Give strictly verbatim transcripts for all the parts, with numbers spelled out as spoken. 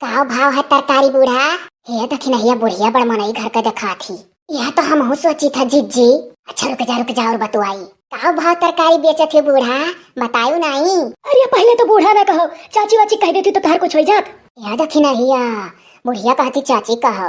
का भाव है तरकारी बूढ़ा? हे दखिनहिया, बुढ़िया बड़ मनई घर का देखात ही। यह तो हमहू सोचित ह जिज्जी। अच्छा रुक जा, रुक जा और बतुआई। का भाव तरकारी बेचत है बूढ़ा? बतायू नाई। अरे पहिले तो बूढ़ा ना कहो, चाची वाची कह देती तो तोहर कुछ होइ जात। यह दखिनहिया, बुढ़िया कहती चाची कहो।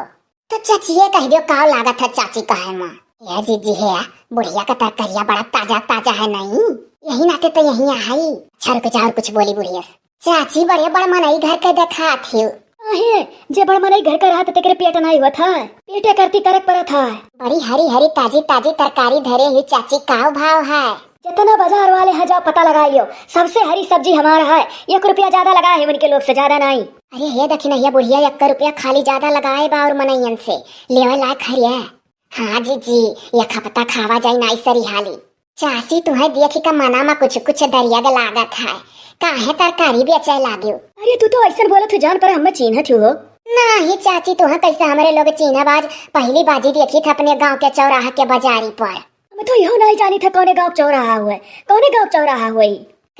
तो चाचिये कह दियो, का लागत है चाची कहे में? यह जिज्जी है, बुढ़िया का तरकारिया बड़ा ताजा ताजा है नहीं, यही नाते तो यही आई। अच्छा रुक जा, और कुछ बोली बुढ़िया से। चाची बड़े बड़ मनई घर के देखात हियो। आहे, जे बड़ मनई घर का रहत तेकरे पेट नाई होत है, पेटे करती करक परत है। बड़ी हरी हरी ताजी ताजी तरकारी धरे ही चाची, का भाव है? जितना बाजार वाले हैं जाओ पता लगा लियो, सबसे हरी सब्जी हमारा है। एक रुपया ज्यादा लगा है उनके लोग से, ज्यादा नाई। अरे हे दखिनहिया बुढ़िया, एक रुपया खाली ज्यादा लगाए बा और मनइयन से लेवे लायक हरिया। हाँ जिज्जी, एक हफ्ता खावा जाई नाई सरिहाली। चाची तुहे देखी का मना मा कुछ कुछ दरिया के लागत है, काहे तरकारी बेचे लाग्यो? अरे तू तो ऐसन बोलत हो जान पर हमें चीन्हत हो। नाही चाची, तुहे कैसे हमरे लोग चीन्हब? आज पहली बाजी देखी था अपने गांव के चौराहा के बाजारी पर। हम तो यहो नाई जानी था कौने गांव चौराहा हुए, कौने गांव चौराहा हुए?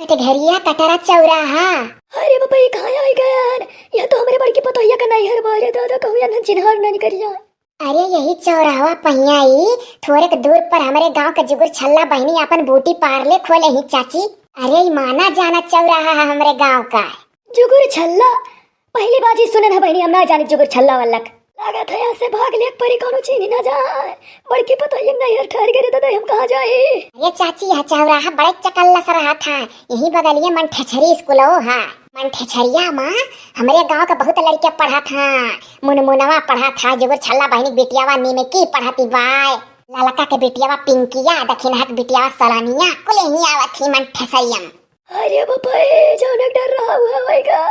कटघरिया कटरा चौराहा। अरे बाबा, ये कहाँ आई गए यार? यह तो हमरे बड़की पतोहिया का नैहर बा रे दादा, कहूँ या चिन्हार ना निकल जाए। अरे यही चौराहा पहिया ही, थोड़ेक दूर पर हमरे गांव के जुगुर छल्ला बहिनी अपन ब्यूटी पार्लर खोले ही चाची। अरे ई माना जाना चौराहा है हमरे गांव का। जुगुर छल्ला? पहली बाजी सुने ना बहिनी, हम ना जाने जुगुर छल्ला वल्लक। लागत है यहाँ से भाग ले परी, कौनो चीन्ही ना जाए। बड़की पतोहिया नैहर ठहर गए रे दादा, हम कहाँ जाए? अरे चाची, यह चौराहा बड़े चकल्लस रहा था, यही बगलिए मन ठेछरी स्कूलो है। मन ठेछरिया मा हमरे गांव के बहुत लड़के पढ़त हैं। मुनमुनवा पढ़त है, जुगुर छल्ला बहिनी बिटियावा निमकी पढ़ती बाय। ललका के बिटियावा पिंकिया, दखिनहा के बिटियावा सलानिया, कुल यहीं आवत ही मन ठेसरिया मा। अरे बाबा, ए, अचानक डर रहा हुआ होएगा।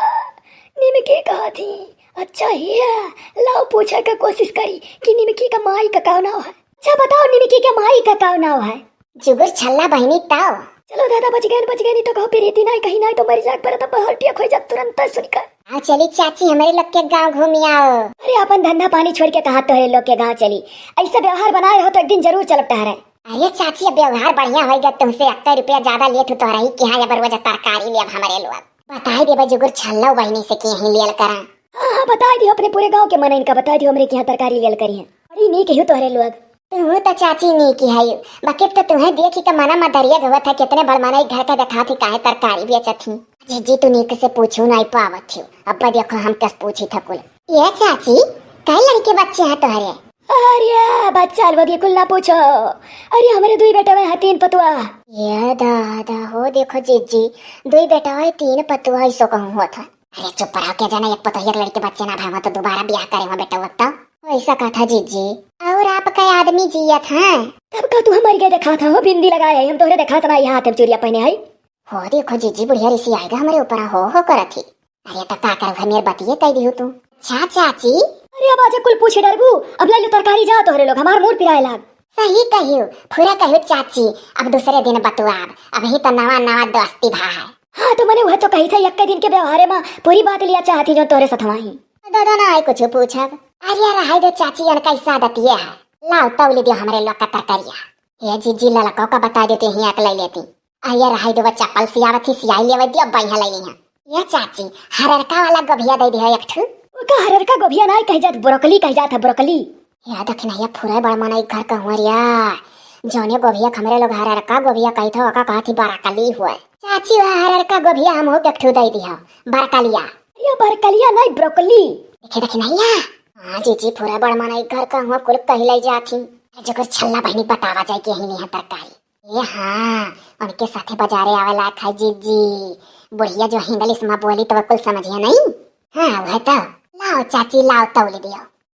निमकी कहा थी? अच्छा ही है, लाओ पूछे का कोशिश करी कि निमकी का माई का का नाव है। अच्छा बताओ, निमकी के माई का का नाव है? जुगुर छल्ला बहिनी ताव। चलो दादा, बच गए, बच गए, नहीं तो कहो प्रीति नहीं, कहीं नहीं तो मर जाए, पर तब हटिया खोई जा तुरंत सुनकर। आओ चली चाची, हमरे लोग के गांव घूमी आओ। अरे अपन धंधा पानी छोड़ के कहा तोहरे लोग के गांव चली? ऐसा व्यवहार बनाए रहो तो एक दिन जरूर चलब टहरे। अरे चाची, अब व्यवहार बढ़िया होइगा, तुमसे एक रुपया ज्यादा लेत हूँ तोहरा ही कि हाँ, अब रोज तरकारी लेब हमरे लोग। बताई देबे जुगुर छल्ला बहिनी से कि यहीं लेल करा। हाँ, हाँ, बताई दियो अपने पूरे गांव के मनइन का, बताई दियो हमरे कि यहाँ तरकारी लेल करी है। बड़ी नीक हियो तोहरे लोग। तू तो चाची नीक ही है, बाकी तो तुहे देखी के मना मा दरिया घुवत है, कितने बड़ मनई घर का देखात ही, काहे तरकारी बेचत ही। जिज्जी तू नीक से पूछू नहीं पावत ही, अब देखो हम कस पूछी था कुल। ये चाची, कई लड़के बच्चे हैं तोहरे? अरे बच्चा लोग ये कुल ना पूछो। अरे हमरे दुई बेटवे हैं, तीन पतुआ। ये दादा हो, देखो जिज्जी, दुई बेटवा है, तीन पतुआ, ऐसो कहूँ होत है। अरे चुप रहो, के जाने एक पतोहिया के लड़के बच्चे ना भए तो दोबारा ब्याह करे हुआ बेटवा तो। वैसा कहा था जिज्जी। और आपका आदमी जियत है? तब का तू हमारी के देखा था हो, बिंदी लगाए है, हम तोहरे देखा था ना, यहाँ हाथ में चूड़िया पहने है। हो देखो जिज्जी, बुढ़िया रिसी आएगा हमरे ऊपर, हो हो करत ही। अरे तो का करब, हमेर बतिये कह दिहु तू। अच्छा चाची। अरे अब आजे कुल पूछे डरबू, अब ले लो तरकारी, जा तोहरे लोग, हमार मूड पिराए लाग। सही कहियो, पूरा कहियो चाची, अब दूसरे दिन बतुआब, अबही तो नवा नवा दोस्ती भा है। हाँ तो मने वह तो कही था, यक्के दिन के व्यवहारे मा पूरी बात लिया चाहती जो तोहरे सथवा ही। दादा ना आई कुछ पूछब। अरे रहाई दे चाची, अन कैसा दतिये है, लाओ तौली दियो हमरे लोग का तरकारिया। हे जिज्जी, ललको का बता देते ही एक ले लेती। अरे रहाई देवा, चप्पल सियावत ही, सियाई लेवे दियो, बढ़िया ले लिहा। ये चाची, हररका वाला गोभिया दे दिया एक ठू। ओका हररका गोभिया नाई कह जात, ब्रोकली कह जात है, ब्रोकली। या दखिनहिया, फुरे बड़ मनई घर का हुआ रिया। जौने गोभिया के हमरे लोग हररका गोभिया कही था, ओका कहत ही बरकली हुए। चाची, वह हररका गोभिया हम हो एक ठू दे दिया, बरकलिया। ये बरकलिया नाई, ब्रोकली। देखे दखिनहिया। हाँ जिज्जी, फुरे बड़ मनई घर का हुआ, कुल कही ले जात ही। जुगुर छल्ला बहिनी बतावा जाए कि यही नहीं है तरकारी। ए हाँ, उनके साथे बाजारे आवे लायक है जिज्जी। बुढ़िया जो इंग्लिश मा बोली तो कुल समझिया नहीं। हाँ, वह तो। लाओ चाची, लाओ तौली दियो।